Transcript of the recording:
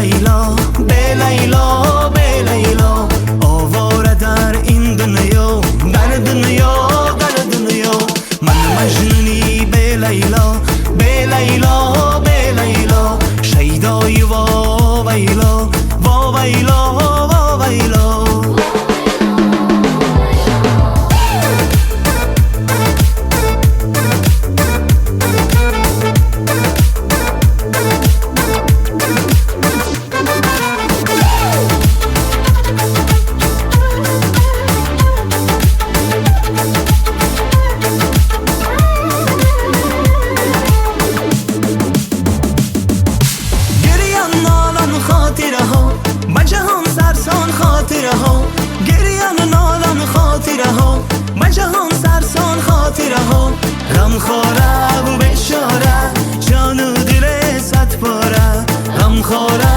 Лайло, бе Лайло, бе Лайло, овора дар ин дунё, дар дунё, дар дунё. Ман Маҷнуни бе Лайло, бе Лайло, бе Лайло, шайдои вовайло, вовайло, вовайло. Хотираҳо ба ҷаҳон сарсон, хотираҳо гирёну нолон, хотираҳо ба ҷаҳон сарсон, хотираҳо ғамхораву бечора, ҷону дили садпора, ғамхора.